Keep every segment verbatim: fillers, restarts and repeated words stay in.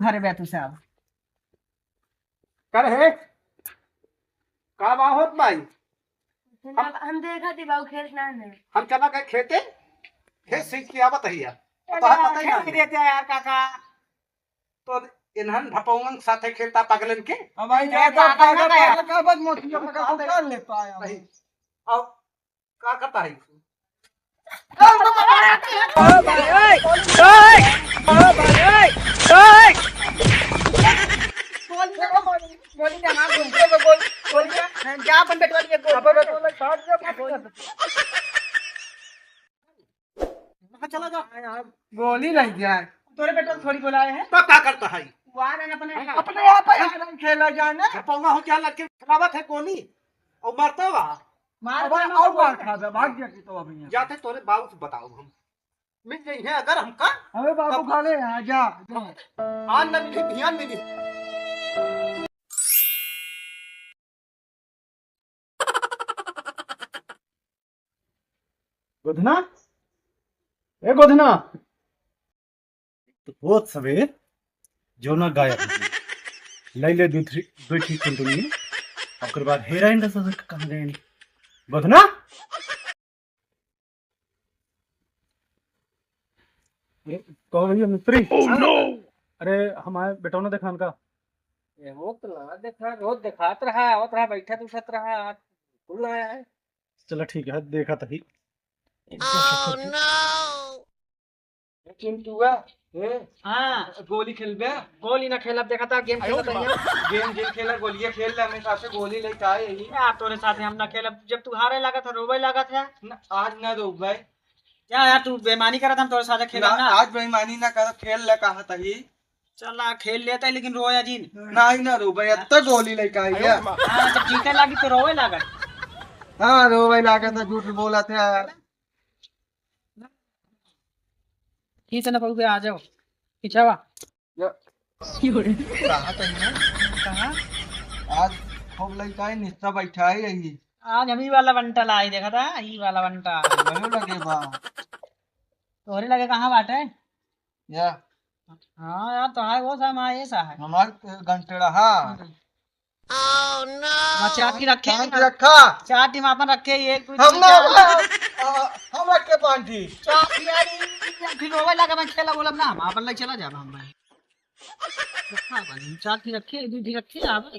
घरे बैठू से अब। कर हे, का बा होत भाई? हम, हम देखा थी बाबू खेत ना है। हम चला गए खेते, खेत सींच के आवत है यार। अरे तोहरा यार, पता ही ना खेत है। देते हैं यार काका। तो इन्हन भपौंगन के साथे खेलता पागलन के। अब भाई, अरे जाता पागल पागल ना पागल यार। का बात मोतिया पका को कर लेता है यार। नहीं। अब का करता है? गोली दे, गोली, गोली दे, हाँ, गोली, गोली, गोली दे। हाँ, जा अपन बेटवा लिए गोली। अपन बेटवा लिए, भाग जा, भाग जा। हाँ, चला जा। गोली नहीं दिया है। तोरे बेटवा थोड़ी बोला है। तो का करता है? वो आ रहे हैं अपने। हाँ। अपने आप ही खेला जाना। पौवा हो क्या लड़के खिलावत है गोली? और मरता हुआ। मार अब मार और मार मार। खा दे, भाग गया कि तो अभी यहाँ। जाते तोरे बाबू से बताओ हम। मिल जाई है अगर हमका। अबे बाबू तब खा ले, हाँ, जा, जा। आज ना मिली, ध्यान मिली। गोधना? ए गोधना? तो बहुत सवेरे जौना गायब हो गई। ले ले दू थ्री, दू ठीक टुनटुनी। ओकर बाद हेराइन रस कहाँ गए? गोधना? अरे, कहो भैया मिस्त्री। Oh, no! अरे, हमारे बेटौना देखान का। ये वो तो ना देखा, रोज देखात रहा, आवत रहा, बैठा उठत रहा, आज बिल्कुल ना आया है। चला ठीक है, देखा तही। Oh, no! चिंटुआ, ए, हाँ। गोली खेलबे? गोली ना खेलब, देखा था गेम खेलत है। गेम, गेम खेला, गोलियां खेल ले, हमें साथे गोली लेके आए ही। यार, तोरे साथे हम ना खेलब, जब तू हारे लागत है, रोवे लागत है। ना, आज ना रोबे। क्या यार, तू बेईमानी करत, हम तोरे साथे खेलब ना, ना। आज बेईमानी ना करब, खेल ले, कहा तही। चला, खेल लेता है, लेकिन रोया जिन। नहीं ना रोबे, इतना गोली लेके आई है। हाँ, जब जीते लागी तो रोवे लागत। हाँ, रोवे लागत है, झूठ बोलत है। खींच ना पउबे, आ जाओ। पीछावा। या। कहाँ तही ना? कहाँ? आज खूब लइका है, निस्सा बैठा है यही। आज हम ई वाला बंटा लाई, देखा था? ई वाला बंटा। वही लगे बा। तोहरे लगे कहाँ बाटे? या। हाँ यार, तो है वो सा, हमारे ये सा है। हमार गंटेड़ा, हाँ। हम्म। Oh, no! वहाँ चार ठी रखे हैं। चार ठी रखा। चार ठी में अपन रखे, एक, दो, हम तीन, ना, चार। हम, हम रखे पाँच ठी। चार ठी यार, ये, ये फिर रोवे लगा, मैं खेला बोलब ना, हम अपन लग चला जाना हम भाई। रखा अपन, चार ठी रखे, एक, दो ठी रखे, आप।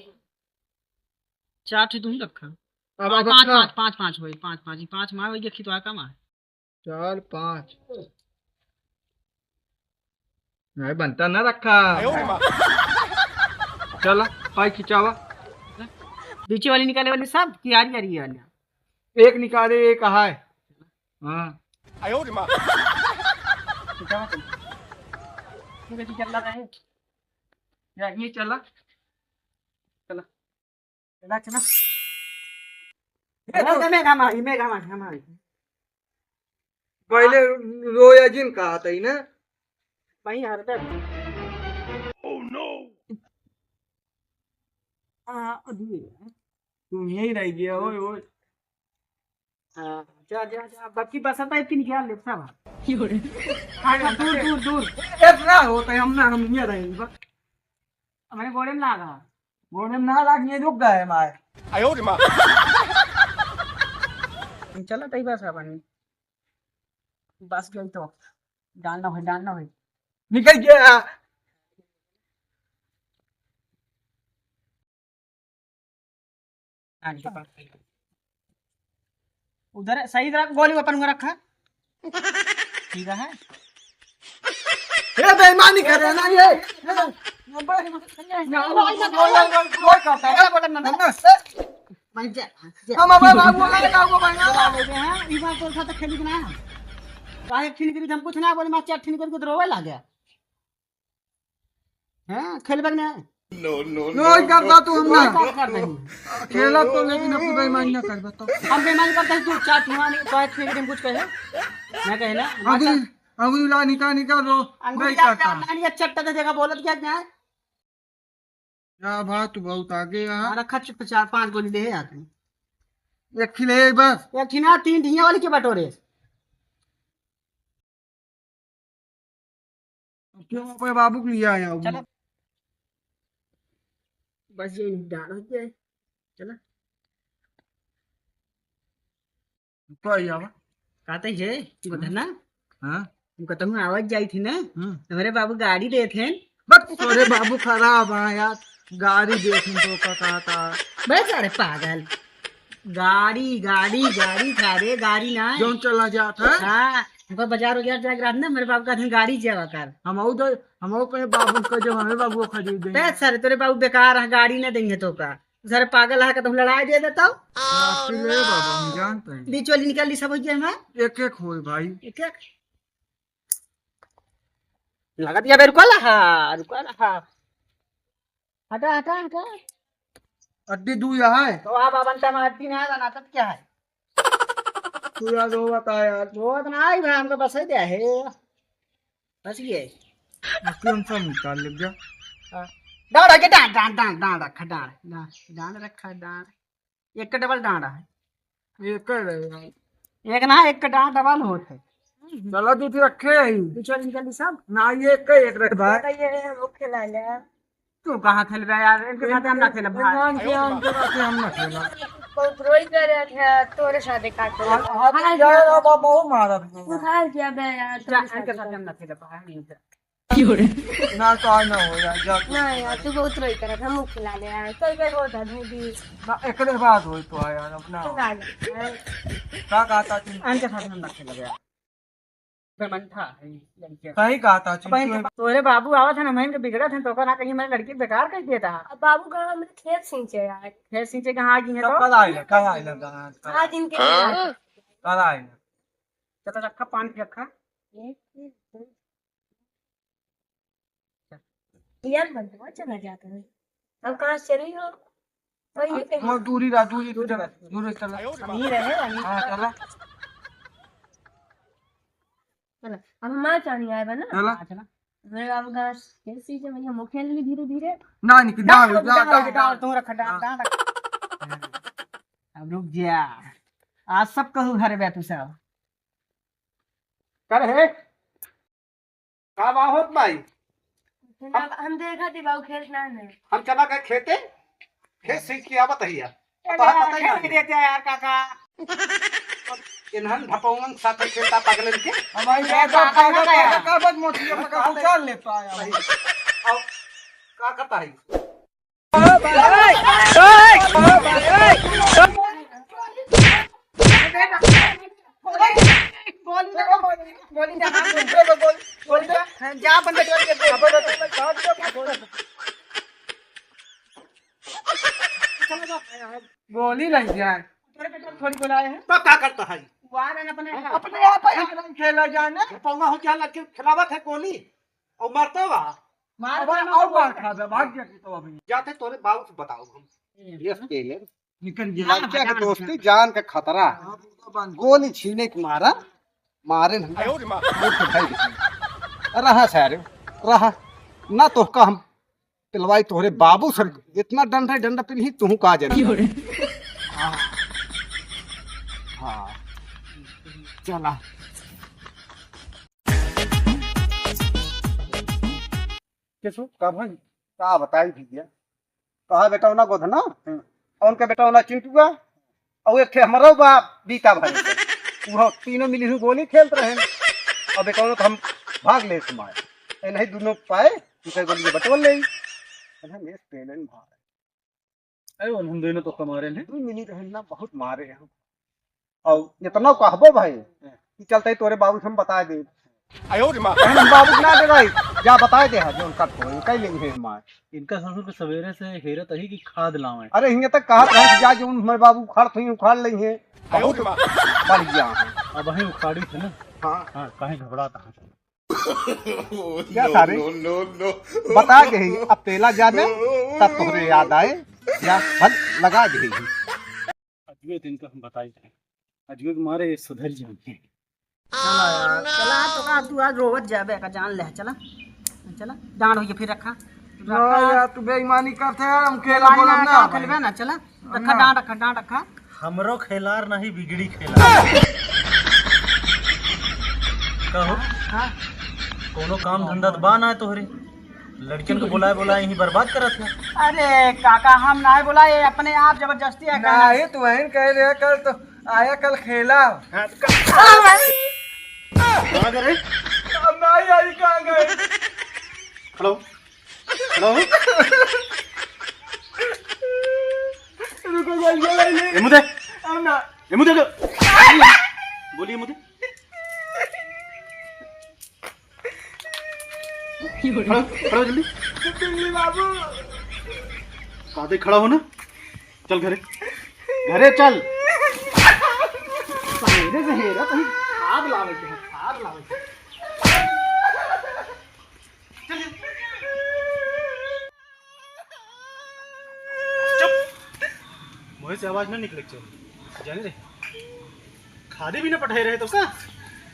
चार ठी तुम रखा। अब, अब पाँच, रखा। पाँच, पाँच, पाँच होई, पाँच, पाँच, ये पाँच मार होई, एक ठी तो आ कम आ। चार, पाँच। नहीं, बनता ना रखा। आयो रे माँ। चला, पाई खिंचावा। बीचे वाली निकाले वाली सब, कि आरी आरी वाली? एक निकाले, एक है। हाँ। आयो रे माँ। खिंचावा तुम। तू कैसे चल रहा है? या, ये चला। चला। चला, चला। ए, चला, तो मेघा मारी, मेघा मारी, हमारी। पहले रोया जिन कहा था ही ना। वही हरदम। Oh, no! आ, अभी। तुम यहीं रह गया, ओए, ओए। हाँ, जा, जा, जा, बाकी बस आता है, फिर क्या लेता है? हाँ, हाँ, दूर, दूर, दूर। इतना होता है, हम ना, हम नहीं रहेंगे, बस। हमारे गोड़े में लागा। गोड़े में ना लाग, ये रुक गए हमारे। आयो रे माँ। चला तई बस अपन। बस गई तो। डाल ना होई, डाल ना होई। निकल गया। उधर सही तरह गोली अपन को रखा। ठीक है। ये बेईमानी करे ना ये। हम हमारे बाबू का, का को बना। ई बात तो साथ खेली ना। काहे ठिन करी, हम कुछ ना बोले, मार चार ठिन करके तो रोवे लागे। हाँ, खेलबे ना। No, no, no, no, करता तू हम ना। कोई बात कर नहीं। खेला तो, लेकिन अपनी बेईमानी ना करबे तो। हम बेईमानी करता है, तू चार ठिन नहीं, तो एक ठिन कुछ कहे। मैं कहे ना, अंगुली, अंगुली ला, निका, निका, रो, अंगुली नहीं ला, करता। नहीं, अच्छा, अच्छा, देखा, बोलत क्या, क्या है? या बात, तू बहुत आगे आ। हाँ, रखा चुप, चार पांच गोली दे यार तू। एक ठिन ले बस। एक ठिन ना, तीन ठिन वाली के बटोरे। अब क्यों अपने बाबू को लिया आया हूँ? चलो। बस ये नहीं डाल हो जाए। चला। तो आई आवा। कहते हे, गोधना? हाँ? हम कहते हूँ, आवत जाई थी ना, हम्म। हमारे बाबू गाड़ी देत हैं। बस, अरे बाबू खराब है यार, गाड़ी देत हैं तो का कहता। बस, अरे पागल, गाड़ी, गाड़ी, गाड़ी था रे, गाड़ी ना। जौन चला जात है। हाँ, हमको बाजार उजार जाके रात ना, मेरे बाबू कहते हैं, गाड़ी जावा कर। हम आऊ दे, हम आऊ कहे बाबू का, जब हमें बाबू खरीद दे। बस, अरे तोरे बाबू बेकार है, गाड़ी ना देंगे तो का। सारे पागल है, कहते लड़ाई दे देता हूँ। माफी ले बाबा, हम जानते हैं। बीच वाली निकाल ली सब हो गया हमार। एक एक होए भाई। एक एक। लगा दिया बे, रुका ला, हाँ, रुका ला, हाँ। हटा, हटा, हटा। अड्डी दू यहाँ है। तो आप बनता में अड्डी ना है, बनाता तो क्या है? तू यार रो बता यार। रो तो ना आई भाई, हमको बस ही दिया है। फंस गए। इसको हम सब निकाल ले जा। हाँ। डांड रखे, डांड, डांड, डांड, डांड रखा, डांड, डांड, डांड रखा, डांड। एक का डबल डांड है। एक का रहे भाई। एक ना, एक का डांड डबल होत है। चला, दू ठे रखे ही। दू चार निकाल ली सब। ना, ये एक का एक रहे भाई। तो ये हम लोग खिला ले। तू कहाँ खेलबे यार? इनके साथ हम ना खेलब भाई। इनके साथ हम ना खेलब। बहुत रोई करे थे, तोरे साथे का खेलब? हाँ, हाँ, यार, अब बहुत मारा भी नहीं। उधार किया बे यार, जा, तोरे इनके साथे। साथ हम ना खेलब भाई, नहीं खेलब। ना तो आज ना हो यार, जा तू। ना यार, तू बहुत रोई करे थे, हम खिला ले यार। चल बे, हो जा, दे दी। ना, एकरे बाद होई तो यार, अब ना हो। खिला ले यार। का कहता तू? इनके साथ हम ना खेलब यार। बेमंठा है लड़कियां। सही कहा था, अब चिंटू इनके है। बा-, तोरे बाबू आवत है ना, हम इनके बिगड़त हैं, तो ओकर ना कहीं हमारे लड़की बेकार कर देता है। अब बाबू कहाँ हमरे खेत सींचे यार। खेत सींचे कहाँ आज हैं तो तो? कल आइला, कल आइला, कहाँ, कल आज इनके हाँ? बिगड़ा। कल आइला। चल, रखा, पान के रखा। एक, एक, दो। यार, बंदवा चला जाता है। हम कहाँ से रही हो? वही हाँ, कहीं। हाँ, दूरी रहा, दूरी, दूरी रहा, दूरी चला। हम ही रहे, हम ही हाँ, चला। चला, अब हमार चानी आए बा ना। चला। हाँ, चला। मेरे बाबू घास कैसी जो भैया मुखेल भी धीरे धीरे। ना, निकल, डाल, डाल, डाल, डाल, डाल, डाल। तू रख, डाल, हाँ। डाल, डाल। अब रुक जा। आज सब कहू घर बे तू सब। कर हे। का बा होत भाई? हम, हम देखा थी बाबू खेत ना है। हम चला गए खेते, खेत सींच के आवत है यार। अरे पता, यार, पता ही खेत नहीं। देते हैं यार काका। इन्हन भपौंगन साथे खेलता पागलन के। हमारी अरे काका, काका, काका, काका। काका, बदमाशी, काका, काका, उछाल लेता है। सही। अब का करता है? गोली लग जाए। तोरे बेटा थोड़ी बोलाए हैं। तो का करता है? वो आ रहे हैं अपने आप। अपने आप ही खेला जाए ना। पौवा हो क्या लग के खिलावत है गोली। और मरता हुआ। मार अब खाना और तो मार खा दे, भाग गया कि तो अभी। जाते तोरे बाबू से बताओ हम। ये अकेले निकल गया। लड़किया के दोस्ती जान के खतरा। हाँ, गोली छीने के मारा, मारे नहीं। आयो रे माँ। उठ भाई। रहा सारे, रहा। ना तोहका हम पिलवाई तोहरे बाबू से, जितना डंडा, डंडा पिलही, तुहू का जरी। हाँ। हाँ। चला। केसु, का भाई? का बताई भैया? कहा बेटा ना गोधना, हम्म। और उनके बेटा ना चिंटुआ, और एक ठे हमरो बा बीता भाई। वो तीनों मिली हुई गोली खेलत रहे। अब बेटा तो हम भाग ले समाए। ए नहीं दोनों पाए, उनके गोली बटोर ले। अरे मेरे पेलन भाई। अरे, उन्होंने दोनों तो मारे हैं। दो मिनट रहन ना, बहुत मारे हैं। और इतना कहबो भाई, कि चलते ही तोरे बाबू से हम बता दे। आयो रे माँ। हम बाबू ना डराई, जा बता दे, हाँ, जो उनका कोई कह लेंगे हमारे। इनका ससुर के सवेरे से हेरत ही कि खाद लावे। अरे, हिंगे तक कहा था कि जा, जो उन हमारे बाबू उखाड़ थी, उखाड़ लेंगे। आयो रे माँ। बढ़िया है। अब वहीं उखाड़ी थे ना। हाँ। हाँ, कहीं घबराता है। क्या सारे? No, no, no, no। बता गई, अब पेला जाबे, तब तोहरे याद आए, या फल लगा गई। अजुए दिन का हम बताई थे, अजुए के मारे ये सुधर जाएंगे। चला यार, चला तो का तू आज रोवत जाबे का जान ले, चला, चला, डांड होइए फिर रखा। हाँ यार, तू बेईमानी करते यार, हम खेला बेईमानी बोला ना ना, का भाई। खेलबे ना, चला। रखा ना। डांड रखा, डांड रखा। हमरो खेलार नहीं बिगड़ी खेलार। कहो, हाँ। कोनो काम धंधा त बा ना तोहरे? लड़कियन को बुलाए बुलाए यहीं बर्बाद करत है। अरे काका, हम नाहीं बुलाए, अपने आप जबरदस्ती है कहना। नहीं, तू वहीं कह रहे कल तो आया, कल खेला। हाँ, तो कल कहाँ गए? हम नाहीं आई, कहाँ गए? हेलो, हेलो। रुको, बोल, बोल, बोल। ये मुझे, हम ना। ये मुझे, बोलिए मुझे। खड़ा, खड़ा हो जल्दी। बिल्ली बाबू। कादे खड़ा हो ना, चल घरे, घरे चल। सहेरे सहेरे तो ही खाद लावे के है, खाद लावे के है। चल, चल। चुप। मुँह से आवाज ना निकले, चल। जाने दे। खादे भी ना पठाए रहे तो का?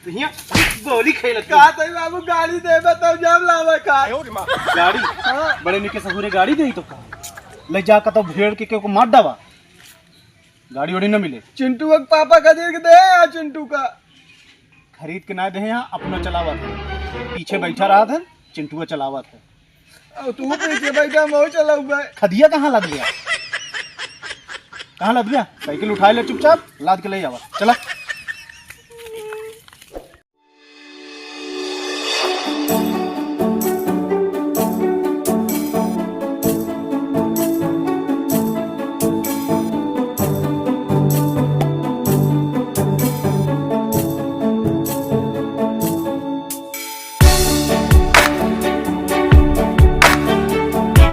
तो हियाँ गोली खेलत का तई बाबू, गाड़ी देबे तब जाम लावे का। गाड़ी? हाँ। बड़े निके सहुरे गाड़ी देई तो का? ले जा का तो भेड़ के केहू को मार डावा। गाड़ी ओड़ी ना मिले। चिंटू के पापा का दे के दे यार, चिंटू का। खरीद के ना दे यहाँ, अपना चलावत है। पीछे बैठा रहत है, चिंटुआ चलावत है। अब तू पीछे बैठा, मैं चलाऊंगा। खदिया कहाँ लद गया? कहाँ लद गया? साइकिल उठाए ले चुपचाप, लाद के ले आवा। चला।